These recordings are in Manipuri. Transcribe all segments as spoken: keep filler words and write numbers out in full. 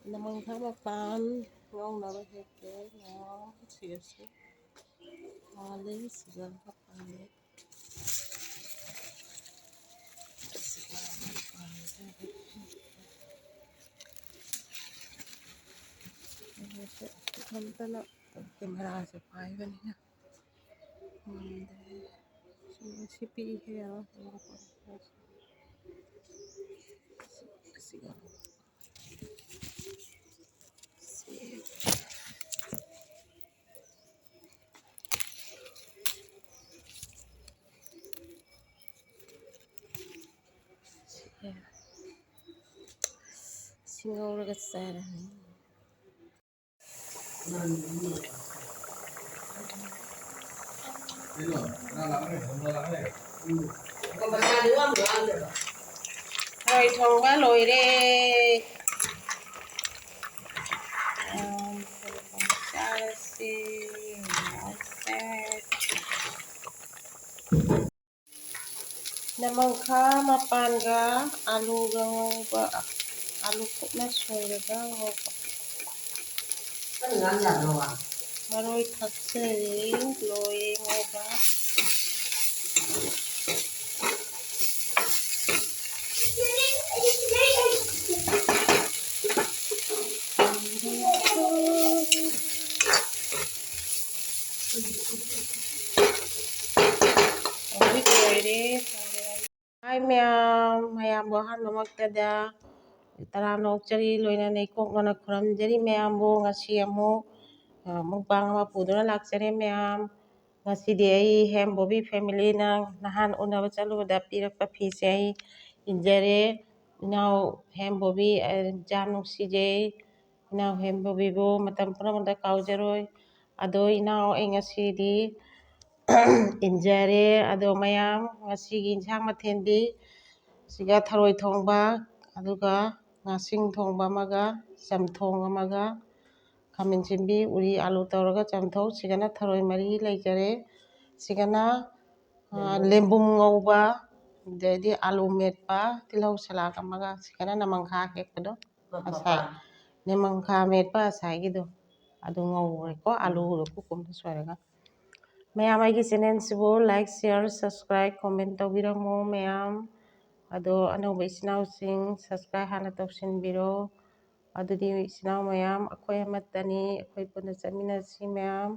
ꯅꯃꯪꯈꯥ ꯃꯄꯥꯟ ꯉꯧꯅꯕ ꯍꯦꯛꯀꯦ꯫ ꯉꯧ-, ꯁꯤꯒꯁꯨ ꯄꯥꯜꯂꯦ, ꯁꯤꯒ ꯄꯥꯜꯂꯦ꯫ ꯁꯤꯒ ꯄꯥꯜꯂꯦ꯫ ꯏꯊꯟꯇꯅ ꯀꯦꯃꯦꯔꯥꯁꯦ ꯄꯥꯏꯕꯅꯤꯅ ꯉꯝꯗ꯭ꯔꯦ꯫ ꯁꯤ, ꯁꯤ ꯄꯤꯛꯏ ꯈꯔ ꯌꯥꯔꯣꯏ꯫ ꯁꯤ, ꯁꯤꯒ꯫ ꯁꯤ꯫ ꯁꯤ꯫ ꯁꯤ ꯉꯧꯔꯒ ꯆꯥꯔꯅꯤ꯫ ꯊꯔꯣꯏ ꯊꯣꯡꯕ ꯂꯣꯏꯔꯦ꯫ ꯆꯥꯔꯁꯤ꯫ ꯅꯃꯪꯈꯥ ꯃꯄꯥꯟꯒ ꯑꯂꯨꯒ ꯉꯧꯕ, ꯑꯂꯨ ꯀꯨꯞꯅ ꯁꯣꯏꯔꯒ ꯉꯧꯕ꯫ ꯃꯔꯣꯏ ꯊꯥꯛꯆꯔꯦ, ꯂꯣꯏꯔꯦ ꯉꯧꯕ꯫ ꯍꯧꯖꯤꯛ ꯂꯣꯏꯔꯦ꯫ ꯍꯥꯏ ꯃꯌꯥꯝ, ꯃꯌꯥꯝꯕꯨ ꯑꯍꯥꯟꯕꯃꯛꯇꯗ ꯇꯔꯥꯝꯅ ꯑꯣꯛꯆꯔꯤ, ꯂꯣꯏꯅꯅ ꯏꯀꯣꯛꯅꯅ ꯈꯨꯔꯨꯝꯖꯔꯤ ꯃꯌꯥꯝꯕꯨ꯫ ꯉꯁꯤ ꯑꯃꯨꯛ, ꯑ, ꯃꯨꯛꯕꯥꯡ ꯑꯃ ꯄꯨꯗꯨꯅ ꯂꯥꯛꯆꯔꯦ ꯃꯌꯥꯝ꯫ ꯉꯁꯤꯗꯤ ꯑꯩ ꯍꯦꯝ ꯕꯣꯕꯤ ꯐꯦꯃꯤꯂꯤꯅ ꯅꯍꯥꯟ ꯎꯅꯕ ꯆꯠꯂꯨꯕꯗ ꯄꯤꯔꯛꯄ ꯐꯤꯁꯦ ꯑꯩ ꯏꯟꯖꯔꯦ꯫ ꯏꯅꯥꯎ ꯍꯦꯝ ꯕꯣꯕꯤ, ꯑ, ꯌꯥꯝ ꯅꯨꯡꯁꯤꯖꯩ꯫ ꯏꯅꯥꯎ ꯍꯦꯝ ꯕꯣꯕꯤꯕꯨ ꯃꯇꯝ ꯄꯨꯝꯅꯃꯛꯇ ꯀꯥꯎꯖꯔꯣꯏ꯫ ꯑꯗꯣ ꯏꯅꯥꯎ ꯑꯩ ꯉꯁꯤꯗꯤ ꯏꯟꯖꯔꯦ꯫ ꯑꯗꯣ ꯃꯌꯥꯝ ꯉꯁꯤꯒꯤ ꯏꯟꯁꯥꯡ ꯃꯊꯦꯜꯗꯤ ꯁꯤꯒ ꯊꯔꯣꯏ ꯊꯣꯡꯕ, ꯑꯗꯨꯒ ꯉꯥꯁꯤꯡ ꯊꯣꯡꯕ ꯑꯃꯒ, ꯆꯝꯊꯣꯡ ꯑꯃꯒ, ꯈꯥꯃꯦꯟ ꯁꯤꯟꯕꯤ, ꯎꯔꯤ ꯑꯂꯨ ꯇꯧꯔꯒ ꯆꯝꯊꯣꯡ, ꯁꯤꯒꯅ ꯊꯔꯣꯏ ꯃꯔꯤ ꯂꯩꯖꯔꯦ꯫ ꯁꯤꯒꯅ, ꯑ, ꯂꯦꯝꯕꯨꯝ ꯉꯧꯕ, ꯑꯗꯩꯗꯤ ꯑꯂꯨ ꯃꯦꯠꯄ, ꯇꯤꯜꯍꯧ ꯁꯂꯥꯛ ꯑꯃꯒ, ꯁꯤꯒꯅ ꯅꯃꯪꯈꯥ ꯍꯦꯛꯄꯗꯣ ꯉꯁꯥꯏ꯫ ꯅꯦꯃꯪꯈꯥ ꯃꯦꯠꯄ ꯉꯁꯥꯏꯒꯤꯗꯣ, ꯑꯗꯨ ꯉꯧꯔꯦꯀꯣ, ꯑꯥꯂꯨꯗꯣ ꯀꯨꯀꯨꯝꯗ ꯁꯣꯏꯔꯒ꯫ ꯃꯌꯥꯝ ꯑꯩꯒꯤ ꯆꯦꯅꯦꯜꯁꯤꯕꯨ like, share, subscribe, comment ꯇꯧꯕꯤꯔꯝꯃꯣ ꯃꯌꯥꯝ꯫ ꯑꯗꯣ ꯑꯅꯧꯕ ꯏꯆꯤꯟ ꯏꯅꯥꯎꯁꯤꯡ subscribe ꯍꯥꯟꯅ ꯇꯧꯁꯤꯟꯕꯤꯔꯣ꯫ ꯑꯗꯨꯗꯤ ꯏꯆꯤꯟ ꯏꯅꯥꯎ ꯃꯌꯥꯝ, ꯑꯩꯈꯣꯏ ꯑꯃꯠꯇꯅꯤ, ꯑꯩꯈꯣꯏ ꯄꯨꯟꯅ ꯆꯠꯃꯤꯟꯅꯁꯤ ꯃꯌꯥꯝ꯫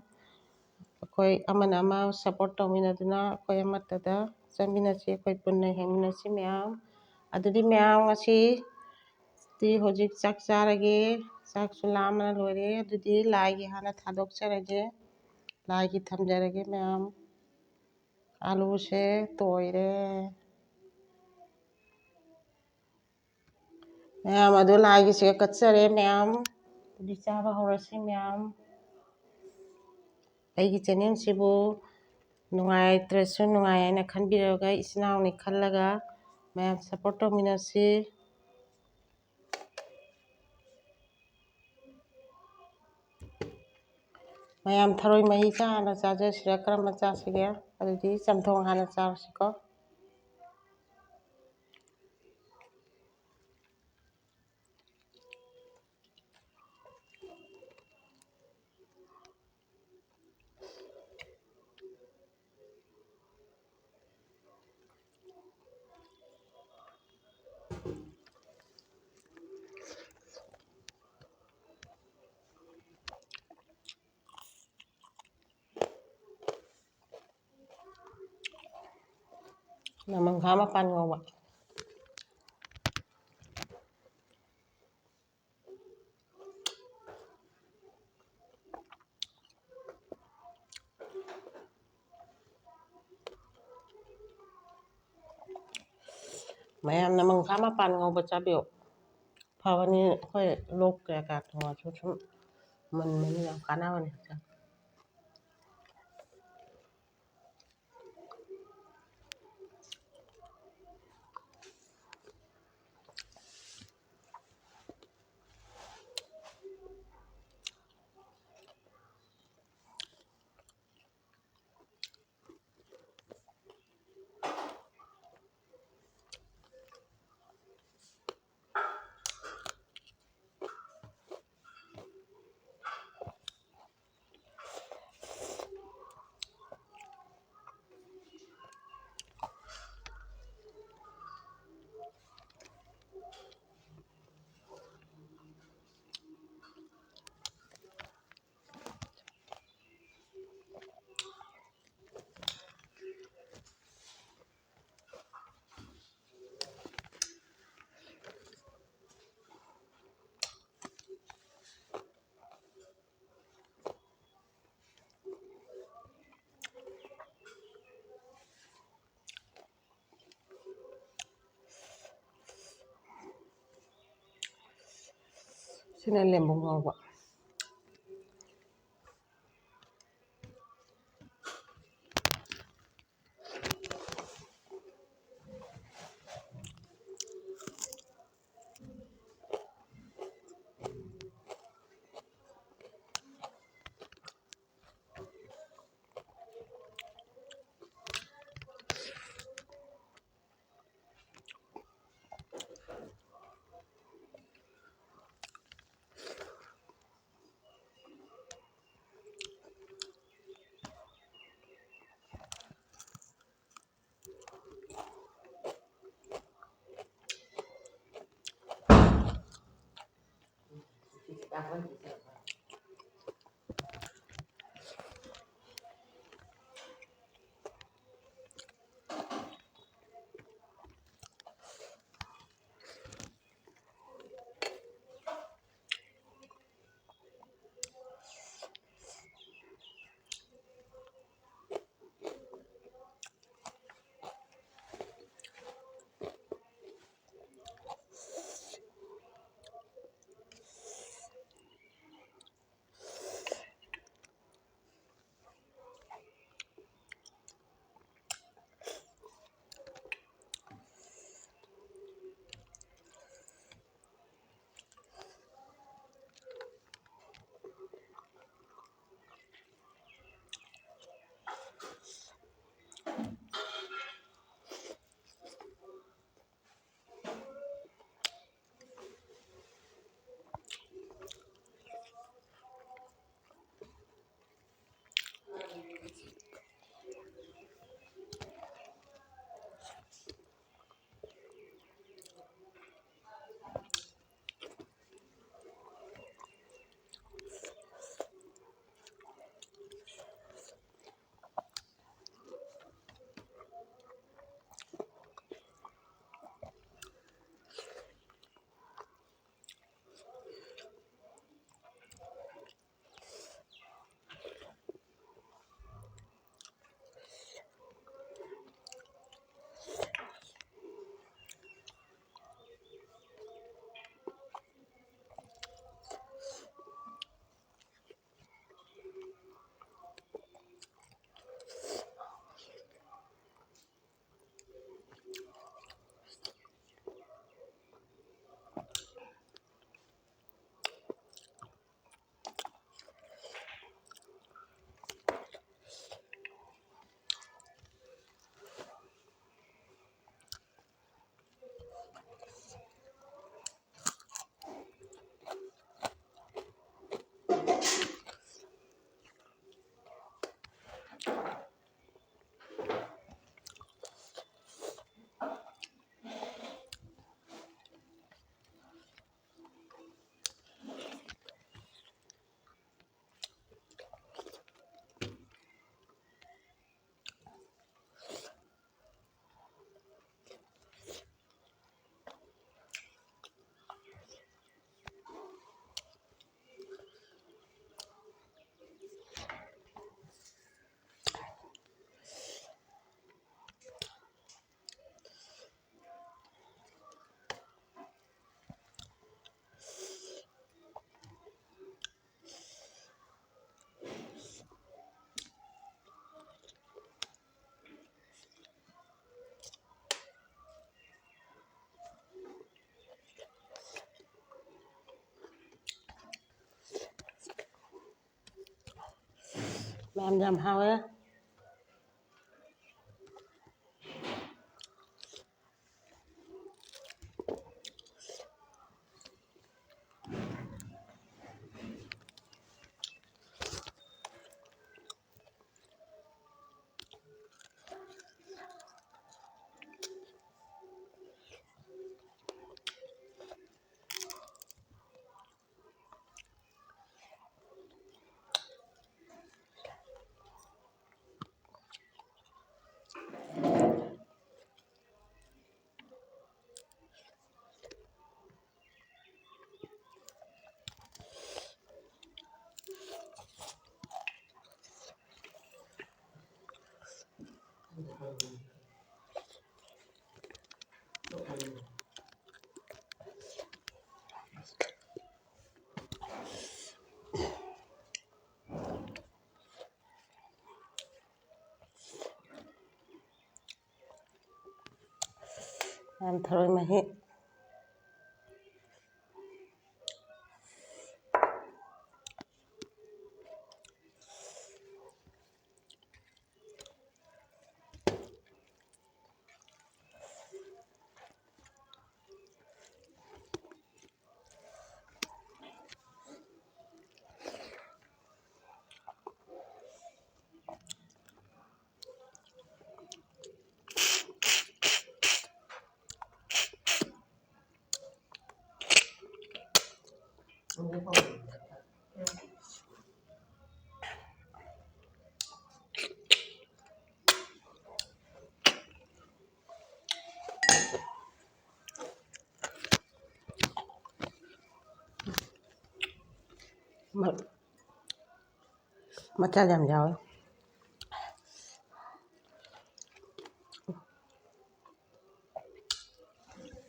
ꯑꯩꯈꯣꯏ ꯑꯃꯅ ꯑꯃ support ꯇꯧꯃꯤꯟꯅꯗꯨꯅ ꯑꯩꯈꯣꯏ ꯑꯃꯠꯇꯗ ꯆꯠꯃꯤꯟꯅꯁꯤ, ꯑꯩꯈꯣꯏ ꯄꯨꯟꯅ ꯍꯤꯡꯃꯤꯟꯅꯁꯤ ꯃꯌꯥꯝ꯫ ꯑꯗꯨꯗꯤ ꯃꯌꯥꯝ ꯉꯁꯤ ꯗꯤ ꯍꯧꯖꯤꯛ ꯆꯥꯛ ꯆꯥꯔꯒꯦ, ꯆꯥꯛꯁꯨ ꯂꯥꯝꯕꯅ ꯂꯣꯏꯔꯦ꯫ ꯑꯗꯨꯗꯤ ꯂꯥꯏꯒꯤ ꯍꯥꯟꯅ ꯊꯥꯗꯣꯛꯆꯔꯒꯦ, ꯂꯥꯏꯒꯤ ꯊꯝꯖꯔꯒꯦ ꯃꯌꯥꯝ꯫ ꯑꯥꯂꯨꯁꯦ ꯇꯣꯏꯔꯦ꯫ ꯃꯌꯥꯝ ꯑꯗꯨ ꯂꯥꯏꯒꯤꯁꯦ ꯀꯠꯆꯔꯦ ꯃꯌꯥꯝ꯫ ꯑꯗꯨꯗꯤ ꯆꯥꯕ ꯍꯧꯔꯁꯤ ꯃꯌꯥꯝ꯫ ꯑꯩꯒꯤ ꯆꯦꯅꯦꯜꯁꯤꯕꯨ ꯅꯨꯡꯉꯥꯏꯇ꯭ꯔꯁꯨ ꯅꯨꯡꯉꯥꯏ ꯍꯥꯏꯅ ꯈꯟꯕꯤꯔꯒ, ꯏꯆꯤꯟ ꯏꯅꯥꯎꯅꯤ ꯈꯜꯂꯒ ꯃꯌꯥꯝ support ꯇꯧꯃꯤꯟꯅꯁꯤ꯫ ꯃꯌꯥꯝ ꯊꯔꯣꯏ ꯃꯍꯤꯁꯦ ꯍꯥꯟꯅ ꯆꯥꯖꯁꯤꯔꯥ, ꯀꯔꯝꯕ ꯆꯥꯁꯤꯒꯦ? ꯑꯗꯨꯗꯤ ꯆꯝꯊꯣꯡ ꯍꯥꯟꯅ ꯆꯥꯔꯁꯤꯀꯣ꯫ ꯅꯃꯪꯈꯥ ꯃꯄꯥꯟ ꯉꯧꯕ꯫ ꯃꯌꯥꯝꯅ ꯅꯃꯪꯈꯥ ꯃꯄꯥꯟ ꯉꯧꯕ ꯆꯥꯕꯤꯌꯨ꯫ ꯐꯕꯅꯤ, ꯑꯩꯈꯣꯏ ꯂꯣꯛ ꯀꯌꯥ ꯀꯌꯥ ꯊꯨꯡꯉꯁꯨ ꯁꯨꯝ ꯃꯨꯟꯕꯅꯤ, ꯌꯥꯝ ꯀꯥꯟꯅꯕꯅꯤ ꯍꯛꯆꯥꯡ꯫ ꯁꯤꯅ ꯂꯦꯝꯕꯨ ꯉꯥꯎꯕ꯫ ꯃꯌꯥꯝ ꯌꯥꯝ ꯍꯥꯎꯋꯦ꯫ ꯌꯥꯝ ꯊꯔꯣꯏ ꯃꯍꯤ꯫ ꯃ-, ꯃꯆꯥ ꯌꯥꯝ ꯌꯥꯎꯋꯦ꯫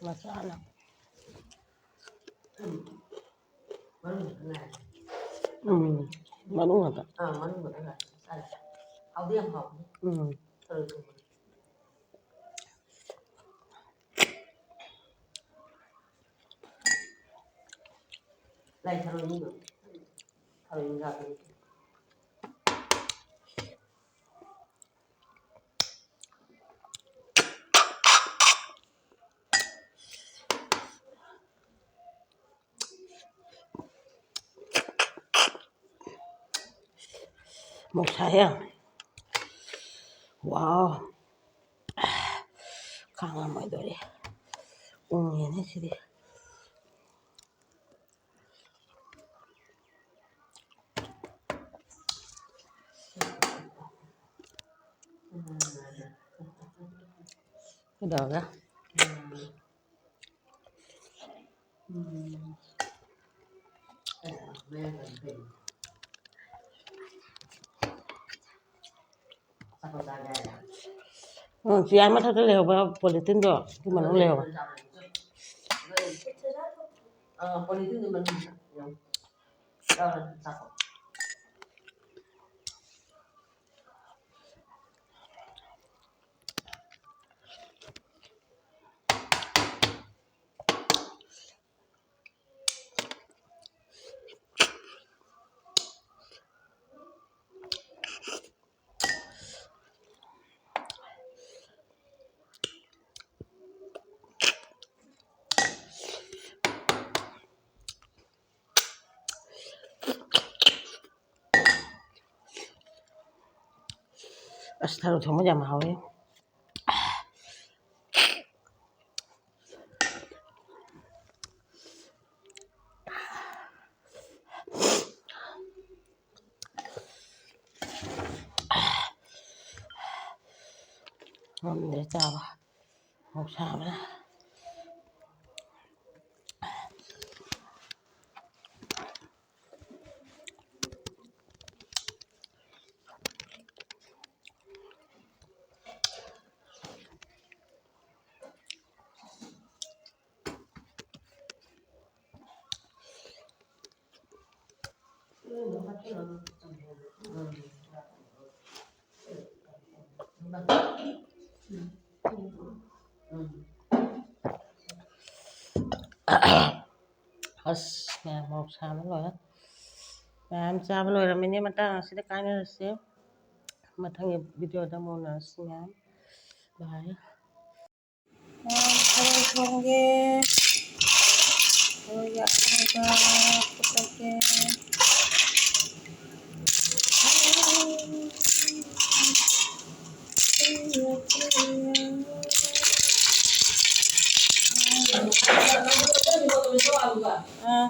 ꯃꯆꯥꯅ꯫ ꯎꯝ, ꯃꯅꯨꯡ ꯉꯥꯛꯇ꯫ ꯑꯥ, ꯃꯅꯨꯡ ꯉꯥꯛꯇ ꯉꯥꯏ꯫ ꯆꯥꯏ꯫ ꯍꯥꯎꯗꯤ ꯌꯥꯝ ꯍꯥꯎꯕꯅꯤ꯫ ꯎꯝ꯫ ꯊꯔꯣꯏ ꯊꯣꯡꯕ꯫ ꯂꯥꯏ ꯊꯔꯣꯏꯅꯤꯗꯣ꯫ ꯊꯔꯣꯏ ꯅꯤꯡꯒꯥꯕꯤꯅꯤ꯫ ꯃꯣꯔꯣꯛ ꯁꯥꯏꯍꯦ ꯌꯥꯝ꯫ ꯋꯥꯎ꯫ ꯈꯥꯡ ꯉꯝꯃꯣꯏꯗꯧꯔꯤ꯫ ꯎꯪꯉꯦꯅꯦ ꯁꯤꯗꯤ꯫ ꯀꯩꯗꯧꯔꯒꯦ? ꯎꯝ, ꯆꯤꯌꯥꯔ ꯃꯊꯛꯇ ꯂꯩꯍꯧꯕ ꯄꯣꯂꯤꯊꯤꯟꯗꯣ ꯑꯗꯨ ꯃꯅꯨꯡ ꯂꯩꯍꯧꯕ꯫ ꯑꯁ, ꯊꯔꯣꯏ ꯊꯣꯡꯕ ꯌꯥꯝ ꯍꯥꯎꯋꯦ꯫ ꯉꯝꯗ꯭ꯔꯦ ꯆꯥꯕ꯫ ꯃꯣꯔꯣꯛ ꯁꯥꯕꯅ꯫ ꯑꯁ, ꯃꯌꯥꯝ ꯃꯣꯔꯣꯛ ꯁꯥꯕ ꯂꯣꯏꯔꯦ꯫ ꯃꯌꯥꯝ ꯆꯥꯕ ꯂꯣꯏꯔꯝꯃꯤꯅꯦ꯫ ꯃꯇꯥꯡ ꯑꯁꯤꯗ ꯀꯥꯏꯅꯔꯁꯦ꯫ ꯃꯊꯪꯒꯤ ꯚꯤꯗꯤꯑꯣꯗ ꯑꯃꯨꯛ ꯎꯅꯔꯁꯤ ꯃꯌꯥꯝ꯫ ꯕꯥꯏ꯫ ꯃꯌꯥꯝ ꯊꯔꯣꯏ ꯊꯣꯡꯒꯦ꯫ ꯊꯔꯣꯏꯒ ꯑꯂꯨꯒ ꯐꯨꯠꯂꯒꯦ꯫ ꯑꯥ꯫